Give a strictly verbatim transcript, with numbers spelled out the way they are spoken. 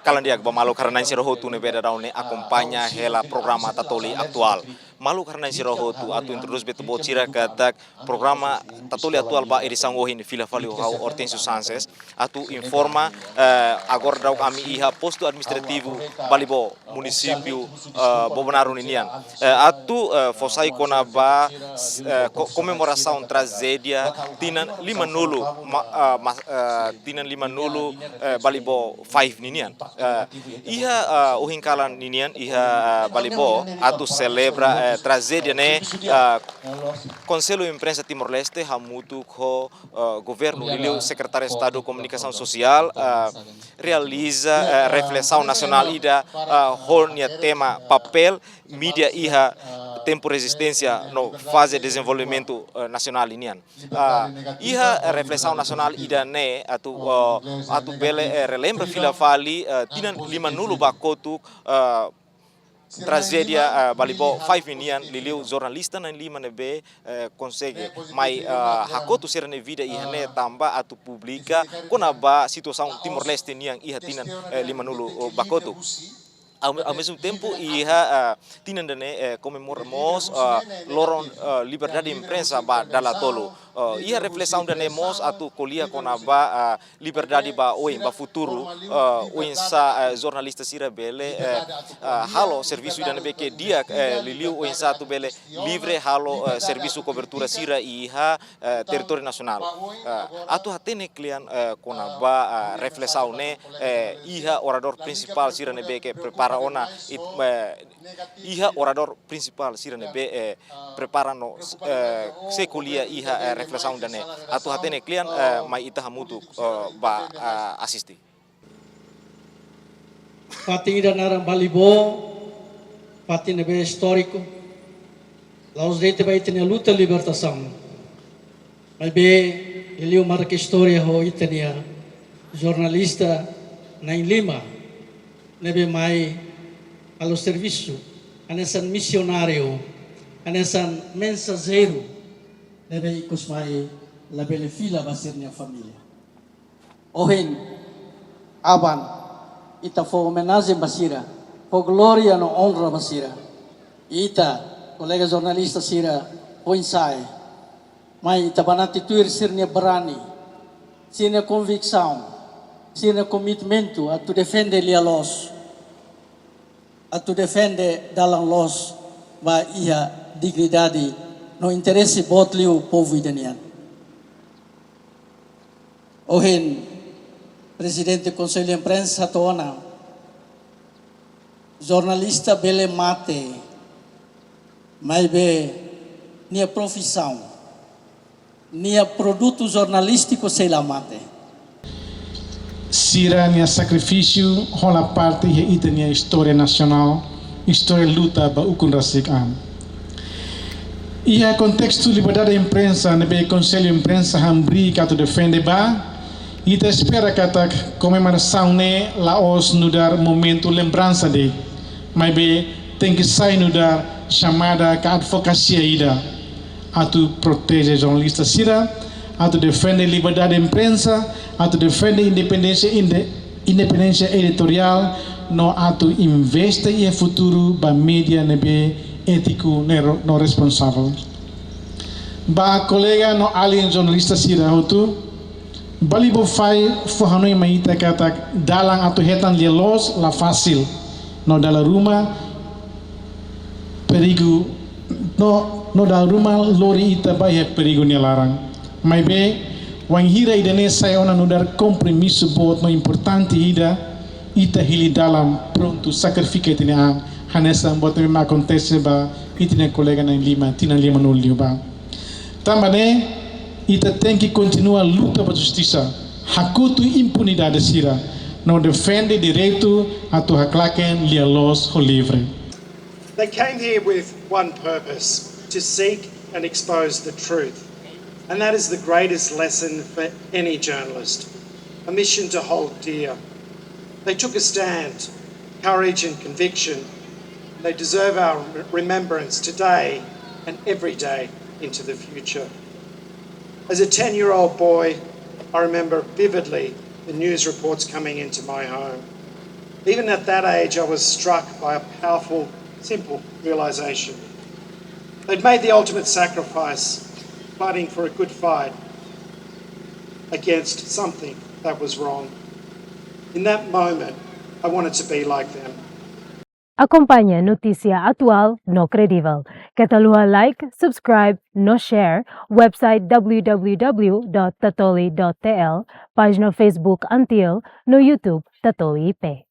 Kalan di'ak ba maluk haree-na'in sira hotu ne'ebé daudaun ne'e akompaña hela programa Tatoli Atuál. Maluk haree-na'in sira hotu, atu introdús ba ita-boot sira katak programa Tatoli Atuál ba edisaun ohin fila fali ho ha'u Hortensio Sanches, atu informa, eh, agora daudaun ami iha postu administrativu Balibó, munisípiu, eh, Bobonaro ninian. Eh, atu, eh, fó sai kona-ba, eh, ko-, komemorasaun trajédia tinan limanulu, ma-, eh, ma-, eh, tinan limanulu, eh, Balibó five ninian. Eh, iha, eh, ohin kalan ninian, iha, eh, Balibó, atu selebra, eh, trajédia ne'e, eh, Konsellu Imprensa Timor-Leste hamutuk ho, eh, governu, liuliu Sekretáriu Estadu Komunikasaun Sosiál, eh, realiza, eh, reflesaun nasionál ida, eh, ho nia tema papél mídia iha tempu rezisténsia no faze dezenvolvimentu, eh, nasionál ninian. Ah, iha reflesaun nasionál ida-ne'e atu, eh, atu bele, eh, relembra fila fali, eh, tinan limanulu ba kotuk, eh, trajédia, eh, Balibó five ninian, liuliu jornalista na'in-lima ne'ebé, eh, konsege mai, eh, hakotu sira-nia vida iha ne'e tanba atu publika kona-ba situasaun Timor-Leste nian iha tinan, eh, limanulu, oh, ba kotuk. Ao, ao mesmo tempo, iha, eh, tinan ida-ne'e, eh, komemora mós, eh, loron, eh, liberdade imprensa ba dala tolu. Eh, iha reflesaun ida-ne'e mós atu ko'alia kona-ba, eh, liberdade ba oin, ba futuru, eh, oinsá, eh, jornalista sira bele, eh, eh, halo servisu ida ne'ebé ke di'ak, eh, liuliu oinsá atu bele livre halo, eh, servisu kobertura sira iha, eh, territóriu nasionál. Eh, atu hatene kle'an, eh, kona-ba, eh, reflesaun ne'e, eh, iha oradór prinsipál sira ne'ebé ke prepara ona, it-, eh, iha oradór prinsipál sira ne'ebé, eh, prepara no, eh, sei ko'alia iha, eh, reflesaun ida-ne'e. Atu hatene kle'an, eh, mai ita hamutuk, eh, ba, eh, asiste. Fatin ida naran Balibó, fatin ne'ebé istóriku, la'ós de'it ba ita-nia luta libertasaun. Maibé, liuliu marka istória ho ita-nia jornalista na'in-lima, ne'ebé mai halo servisu hanesan misionáriu, hanesan mensajeiru, ne'ebé ikus mai labele fila ba sira-nia família. Ohin, aban, ita fó omenajen ba sira, fó glória no onra ba sira. Ita, kolega jornalista sira, foin-sa'e. Mai ita banati tuir sira-nia brani, sira-nia konviksaun, sira-nia komitmentu atu defende lia-loos, atu defende dalan loos ba iha dignidade no interese boot liu povu ida nian. Ohin, Prezidente Konsellu Imprensa hato'o ona, jornalista bele mate, maibé nia profisaun, nia produtu jornalístiku sei la mate. Sira-nia sakrifísiu hola parte iha ita-nia istória nasionál, istória luta ba ukun rasik an. Iha kontestu liberdade imprensa ne'ebé Konsellu Imprensa hamriik atu defende ba, ita espera katak komemorasaun ne'e la'ós nu'udar momentu lembransa de'it, maibé tenke sai nu'udar xamada ka advokasia ida atu proteje jornalista sira, atu defende liberdade imprensa, atu defende independénsia inde-, independénsia editoriál, no atu investe iha futuru ba mídia ne'ebé étiku no ro-, no responsavel. Ba kolega no alin jornalista sira hotu, Balibó five fó hanoin mai ita katak dalan atu hetan lia-loos la fasil, no dala ruma perigu, no, no dala ruma lori ita ba iha perigu nia laran. Maibé, wainhira ida-ne'e sai ona nu'udar kompromisu boot no importante ida, ita hili dalan prontu sakrifika ita-nia an, hanesan buat ne'ebé mak akontese ba ita-nia kolega na'in-lima, tinan limanulu liubá. Tanba ne'e, ita tenke kontinua luta ba justisa, hakotu impunidade sira, no defende direitu atu haklaken lia-loos ho livre. They came here with one purpose, to seek and expose the truth. And that is the greatest lesson for any journalist, a mission to hold dear. They took a stand, courage and conviction. They deserve our re-, remembrance today and every day into the future. As a ten-year-old boy, I remember vividly the news reports coming into my home. Even at that age, I was struck by a powerful, simple realization. They'd made the ultimate sacrifice, fighting for a good fight against something that was wrong. In that moment, I wanted to be like them. Akompaña notísia atuál no kredivel. Keta haluha like, subscribe no share website w w w dot tatoli dot t l, pájina Facebook Antiel no YouTube Tatoli I P.